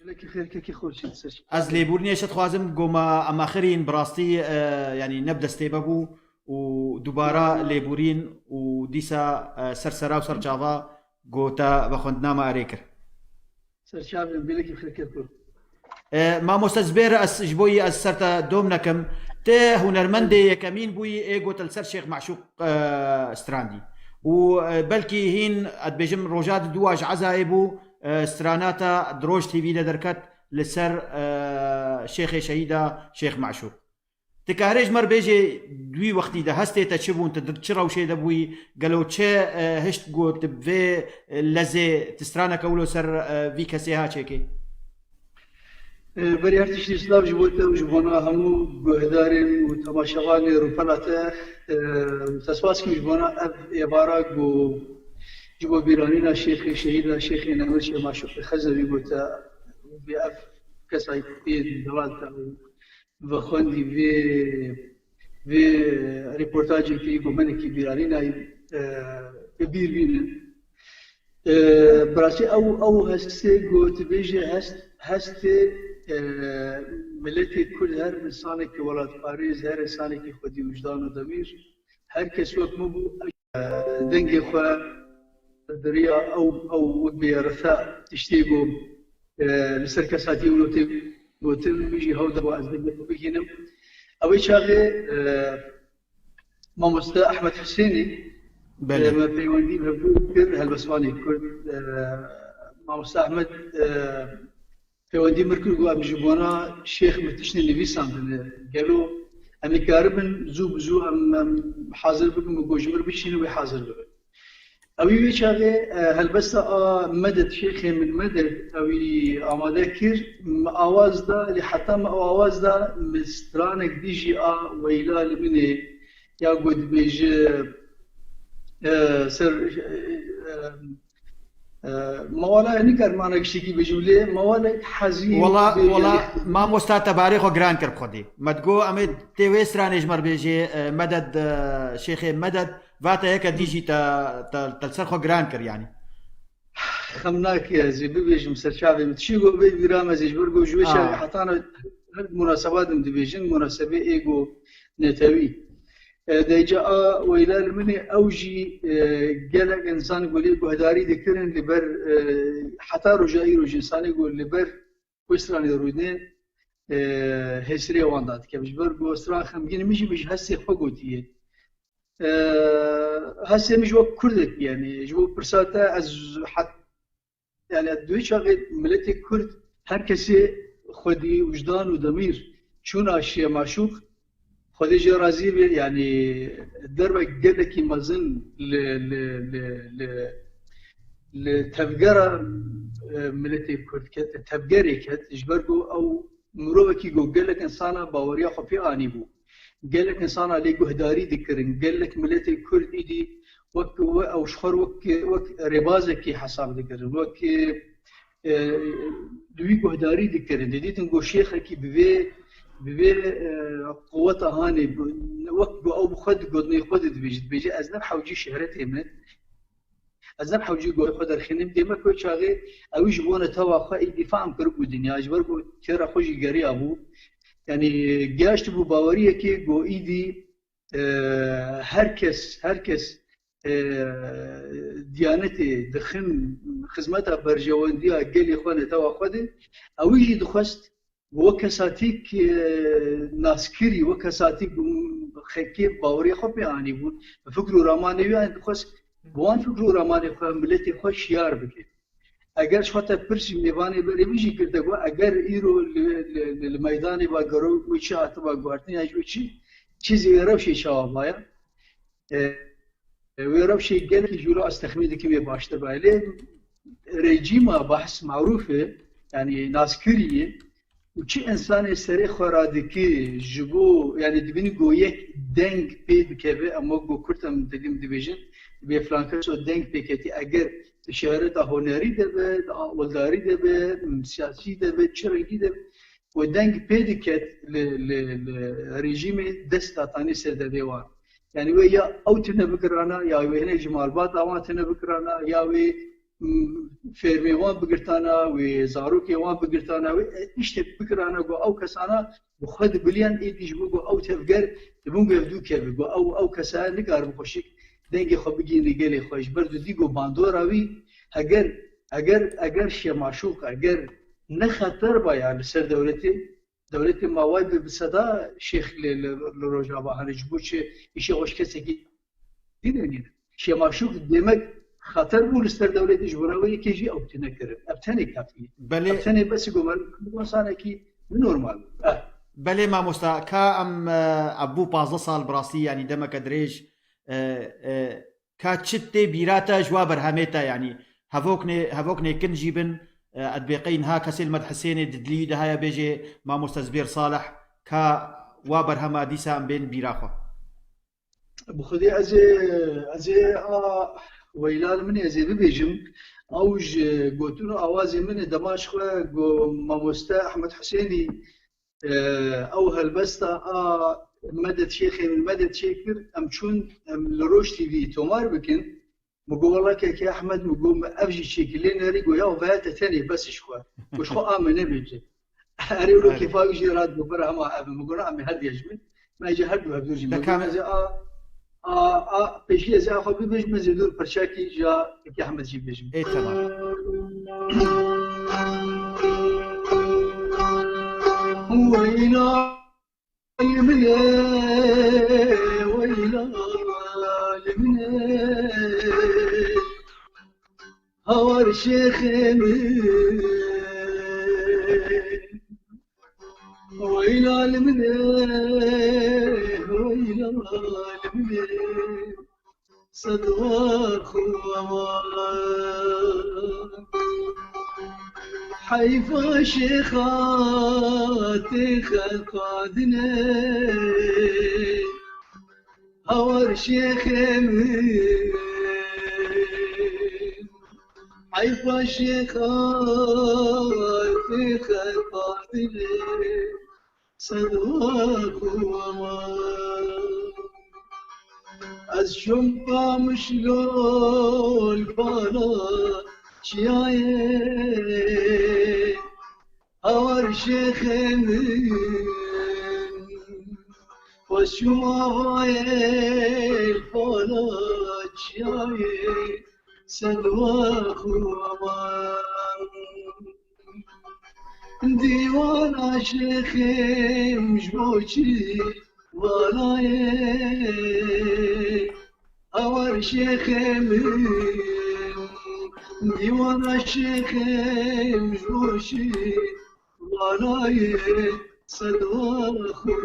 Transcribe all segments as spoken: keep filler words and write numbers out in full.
Gelekî xêr, kekî xweşî ser. Ez lêbûrînê ji te dixwazim, goma em axirîn bi rastî, e, yanî ne bi destê me bû û dubara lêbûrîn û dîsa, e, ser sera û ser çava ku te vexwendina me erê kir. Ser çavê min, gelekî xêr, keko. E, mamoste Zubêr, ez ji bo yî ez ser te dom nekim. Te hunermendê yekemîn bûyî ê ku te li ser Şêx Meşûq, e, strandî. Û, e, belkî hîn, ez dibêjim, roja di dû ji ezayê bû, e, strana te di Roj T V de derket li ser, e, Şêxê Şehîda Şêx Meşûq. Tu karê ji me re bêjê, di wî wextî de hestê te çi bûn, tu di çi rewşê de bûyî, gelo çi, e, hişt ku tu bi vê, e, lezê tu straneke wilo ser, e, vî kesê ha çêkê? E, berî her tiştî silav ji bo te û ji bona hemû guhdarên û temaşevanê rûpela te. E, te spas kim ji bona ev êvara ku ji bo bîranîna Şêxê Şehîda Şêxê Nemir Şêx Maşûqê Xezevî ku te bi ev kesayîtiyê delal te û vexwendî vê, vê reportajekî ku me nekî bîranîna, e, bi bîr bînin. E, bi rastî ew, ew hestê ku tu bêjî hest, hestê, e, miletê Kurd, her insanekî welatparêz, her insanekî xwedî wijdan û demîr, her kes wek min bû, e, dengê xwe diriya ew, ew wek bêrîsa tiştê ku, e, li ser kesatî wilo tê gotin, min jî hewl da ku ez dengê xwe bigihînim. Ew ê çaxê, e, Mamoste Ehmed Husênî, Belê. E, me peywendî bi hev kir, helbestvanê Kurd, e, Mamoste Ehmed, e, peywendî mir kir ku em ji bona Şêx min tiştê nivîsandine. Gelo em ê karibin zû bi zû em, em hazir bikin, min got ji mir biçînin wê hazir bibe. Ewî wê çaxê, e, helbesta a Medet, Şêxê min Medet, ewî amade kir, min awaz da, lê heta min ew awaz da, min stranek dî jî a Weyla li min ê, ya ku dibêje, e, ser, e, e, e, mewala, nikarim ana giştekî bêjim, lê mewalek hezîn Wela, bê wela, gelî. Mamosta, te barê xwe giran kir bi xwedî. Me digot, em ê tê wê stranê ji me re bêjê, e, Medet, e, Şêxê Medet, vate yeke dî jî te, te, te li ser xwe giran kir, yanî. Xem nake ez ê bibêjim ser çavê min. Tişî ku bê bîra me zî ji ber ku ji wê çavê Ah. hetana her munasebat em dibêjin, munasebê ê ku netewî. E, deyca a Weyla li min ê, ew jî, e, gelek însan ku lê guhdarî dikirin li ber, e, heta roja îro jî însanê ku li ber wê stranê rûdine, e, hêsirê wan da dike. Ji ber ku stran xemgîn, min jî, min ji hestê xwe gotiye. E, hestê min ji wek Kurdek, yanî ji bo pirsa te ez het, yanî di wê çaxê miletê Kurd her kesê xwedî, wijdan û demîr çûna Şêx Maşûq, Xwedê jê razî be, yanî dervek gelekî mezin li, li, li, li, li tevgera, e, miletê Kurd ket, tevgerê ket, ji ber ku ew mirovekî ku gelek insana baweriya xwe pê anîbû. Gelek insana lê guhdarî dikirin, gelek miletê Kurd îdî wek, we-, ew ji xwe wek, wek rêbazekî hesab dikirin, wek, e, li wî guhdarî dikirin. Didîtin ku şêxekî bi vê, bi vê, e, quweta hanê, bi, wek ku ew bi xwe digot, nê xwe didibêje, dibêje, ez ne hewcî şehretê min, ez ne hewcî goyê xwe derxînim, dê me ku çaxê ew jî ji bo netewa xwe ê dîfa em kiribû dinya, ji ber ku kêra xwe jî geriya bû. Yanî, giyaştibû baweriyekê ku îdî, e, her kes, her kes, e, diyanetê dixin xizmeta berjewendiya gelê xwe, netewa xwe de, ew jî dixwest wek kesatîk, e, naskirî, wek kesatîk xelkê baweriya xwe pê anîbûn, bi fikr û ramanê wî, yanî dixwest bi wan fikr û ramanê xwe miletê xwe şiyar bike. Eger ji xwe te pirsî mêvanê berê min jî girte ku eger îro li, li, li, li meydanê ba gero wê çi hatiba guhertin ya ji wê çi, çi zî wê rewşê çawa baya? E, wê rewşê gelekî ji wilo ez texmîn dikim ê baştir baye. Lê rejîma bahs marûf e, yanî naskirî ye. Û çi însanê serê xwe radike ji bo, yanî dibînî ku yek deng pê dikeve, em wek ku Kurd em didim dibêjin, dibê filan keso deng pê ketî, eger di şehreta hunerî de be, di awildarî de be, siyasî de be, çi rengî de be, ku deng pê diket li, li, li rejîmê, dest datanî ser devê wan. Yanî wê ya ew tune bikirana, ya wê hinek ji malbata wan tune bikirana, ya wê m, fermê wan bigirtana, wê zarokê wan bigirtana, wê, e, tiştek bikirana, got ew kesana bi xwe dibiliyan, êdî ji bo got ew tevger dibûn got ev dû keve, got ew, ew kesa nikaribû xweşik dengê xwe bigihîne gelê xwe, ji ber didî got bandora wî, heger, eger, eger şemaşûk, eger ne xeter ba ya li ser dewletê, dewletê maway bi, bi seda şêx li, li, li Rojava hene, ji bo çi îşê xwe ji kesekî nîne. Şêmaşûk demek xeter bû li ser dewletê, ji bona wê yekê jî ew tune kirin. Ev tenê kafî ye. Belê. Ev tenê bes got meriv insanekî normal. Eh. Belê mamosta, ka em, e, ev bû pazdeh sal bi rastî, yanî demeke dirêj, e, e, ka çi tê bîra te ji wa berhemê te, yanî hevoknê, hevoknê kin jî bin, e, ez dibê qey niha kesê li me di Hisênê di dilî wî de heye bêjê, mamoste Zibêr Salih, ka wa berhema dîsa em bên bîra xwe. Bi xwedê ez ê, ez ê a weyla li min ê ez ê bibêjim. Ew ji gotin û awazê min ê dema ji xwe got mamoste Ehmed Husênî, e, ew helbesta a medet şêxê min medet çêkir, em çûn em li Roj T V tomar bikin. Min got, "Wela kekê Ehmed," min got, "min ev jî çêkir lê nerî," got, "Ya veya te tenê bes ji xwe." Got, "Ji xwe a me nebêje." Erê wilo kêfa wî jî rat got, "Bira hema ev." Min got, "Na, em ê her diya ji min." Me jî her du hevdûr jî. Min got, "Ez ê a, a, a, pêşî ez ê a xwe bibêjim, ez ê dûr pirçakî ji ya kekê Ehmed jî bibêjim." Ê, temam. Weyla. Weyla min e, weyla min e, hawar şêxê min. Weyla min e, weyla min e. Sedwa xwe heyfa şêxa tê xelqa dinê. Hawar şêxê min heyfa şêxa tê xelqa dinê. Sedwa xwe ez şom Qamişlo li bala çiyayê, hawar şêxê min xwe şom avayê li bala çiyayê. Sedwa xwe dîwana şêxê min ji bo çi vala ye? Hawar şêxê min dîwana şêxê min ji bo çi vala ye? Sedwa xwe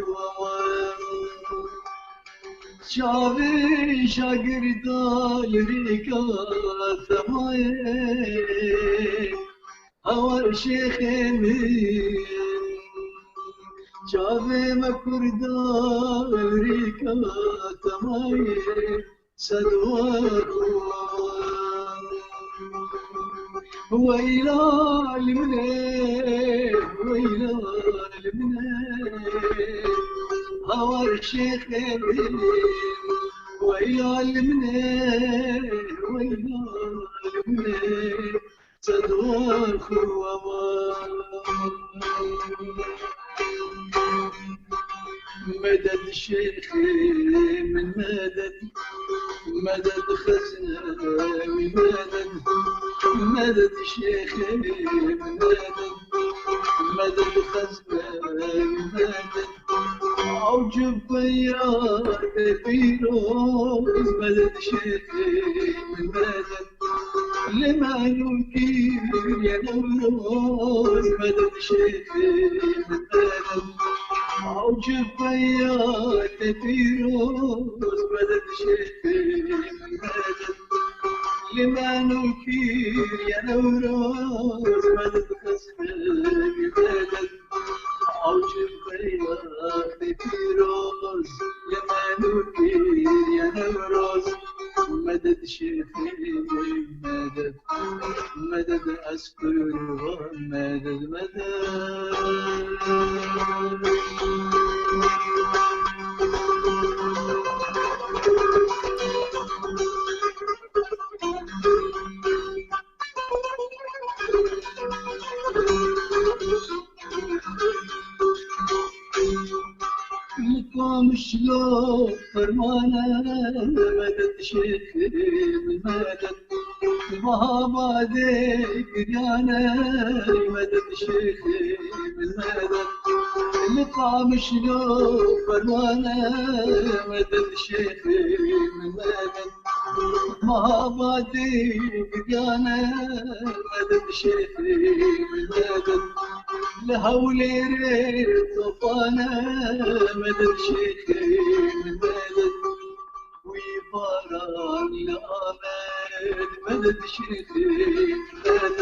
çavê şagirda li rêka te maye. Hawar şêxê min çavê me kurda li rêka te maye. Sedwa xwe weyla li min e, weyla li min e. Hawar şêxê min, weyla li min e, weyla li min e. Sedwa xwe medet şêxê min medet, medet xezne wî medet, medet şêxê min medet, medet xezne wî medet. Ew cubbeya te pîroz medet şêxê min medet. Li me nû kiriye Newroz, medet şêxê min medet. Ew cubbeya te pîroz, medet şêxê min medet. Li me nû kiriye Newroz, medet xezmê min medet. Ew cubbeya te pîroz, li me nû kiriye Newroz. Medet şêxê min medet. Medet ez qurban, medet, medet. Li Qamişlo fermane medet şêxê min medet. Baha badê giryane medet şêxê min medet. Li Qamişlo fermane medet şêxê min medet. Mahabadê gidane medet şêxê medet. Li Hewlêrê tofane medet şêxê medet. Wî baran li Amed medet şêxê medet.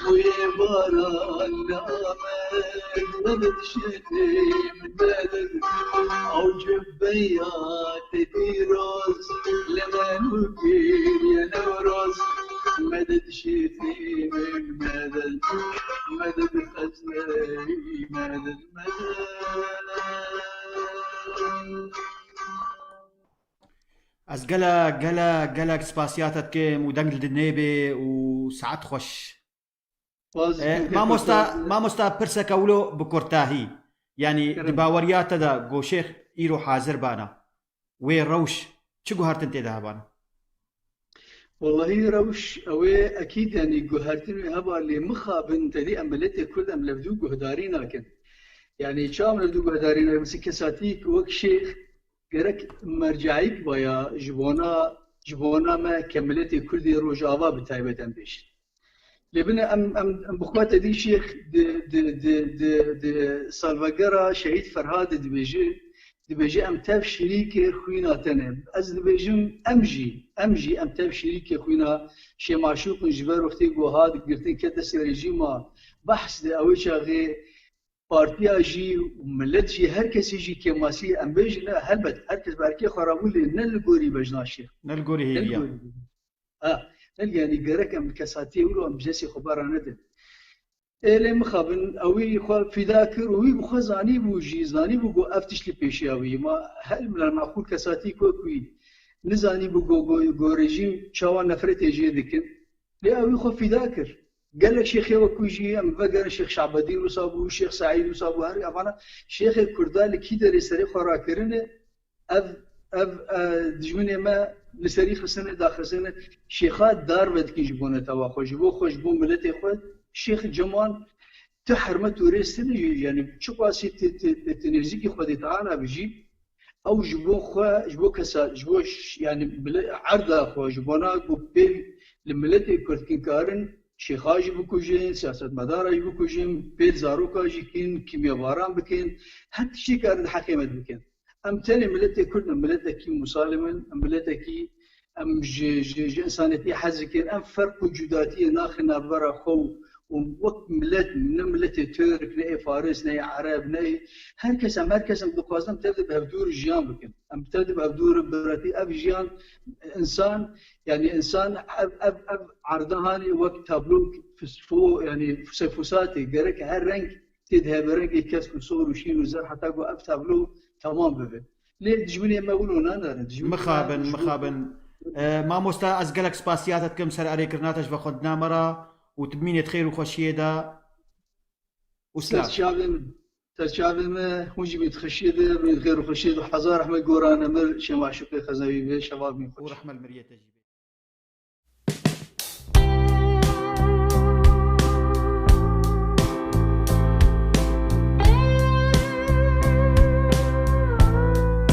Wî baran li Amed medet şêxê medet. Ew cubbeya te pîroz li me nû kiriye Newroz. Medet şêxê min medet, medet xezneyî medet, medet. Ez gelek, gelek, gelek spasiya te dikim û deng li dinê bê û saet xweş. Spas, E, kêfê mamosta, xweş. Mamosta, pirseke wilo bi kurtahî. Yanî, Kerem. Di baweriya te de ku şêx îro hazir bana, wê rewş çi guhertin tê de hebana? Wellahî rewş ew ê ekîd, yanî guhertin wê heba, lê mixabin tedî em miletê Kurd em levdû guhdarî nakin. Yanî çawa em levdû guhdarî nakin? Mesela kesatî ku wek şêx gerek merceîk baya ji bona, ji bona me ke miletê Kurdê Rojava bi taybet em bêjin. Lê bine em, em, em bi xwe tedî şêx di, di, di, di, di salvegera Şehîd Ferhadê dibêje, dibêje, em tev şirîkê xwîna te ne. Ez dibêjim, em jî, em jî, em tev şirîkê xwîna Şêmaşûq in, ji ber wextê ku hat girtin ket destê rejîma, behs de ew ê çaxê partiya jî û milet jî, her kesî jî kêmasî, em bêjin, ne, helbet, her kes bi erkê xwe rabû, lê ne li gorî bejna şêx. Ne li gorî Ne li hêviya. gorî. Ha, ne, yanî gerek em kesatiyê wilo em bi cesê xwe bera nedin. Ê lê mixabin, ewî xwe fîda kir û wî bi xwe zanîbû jî, zanîbû ku ev tişt li pêşiya wî. Ma her mila maqûl kesatî ku wî nizanîbû ku, ku, ku rejîm çawa nefretê jê dikin. Lê ewî xwe fîda kir. Gelek şêxê wekû jî em vegerin, Şêx Şabedîn wisa bû, Şêx Seîd wisa bû, her evana şêxê Kurda li kî derê serê xwe rakirine, ev, ev, e, dijminê me li serî xistine, daxistine, şêxa darve dikin ji bo netewa xwe, ji bo xwe, ji bo miletê xwe, şêx cem wan tu hermet û rêz tine jî, yanî çiqasî tu, tu, tu, tu nêzîkî Xwedê Teala bijî, ew ji bo xwe, ji bo kesa, ji bo ş-, yanî bile erda xwe, ji bona ku pêl li miletê Kurd kin karin şêxa jî bikujin, siyasetmedara jî bikujin, pêl zaroka jî kin, kîmyevaran bikin, her tiştî karin di heqê me dikin. Em tenê miletê Kurd in, miletekî musalim in, em miletekî, em ji, ji, ji însanetiyê hez dikin, em ferq û cudatiyê naxin navbera xwe û, û wek milet, ne miletê Tirk, ne ê Faris, ne ê Ereb, ne ê, her kes, em her kes em dixwazin em tev de bi hevdûr jiyan bikin. Em tev de bi hevdûr biratî, ev jiyan, însan, yanî însan ev, ev, ev erda hanê wek tablo fis-, fo-, yanî fusefusatê, gerek her reng tê de hebe, rengê kesk û sor û şîn û zer, heta ku ev tablo temam bibe. Lê dijminê me wilo nanerin. Dijminê me Mixabin, ji bo mixabin. E, mamosta, ez gelek spasiya te dikim ser erêkirina te ji ve xwendina me re û tu bimînê di xêr û xweşiyê de. Û silav. Ser çavê min, ser çavê me, hûn jî bîn di xweşiyê de, bîn di xêr û xweşiyê de. Hezar rehmet gorane mir, Şêmaşûqê Xeznewî be, şeva bîn xweş. Û rehmet miriyê te jî.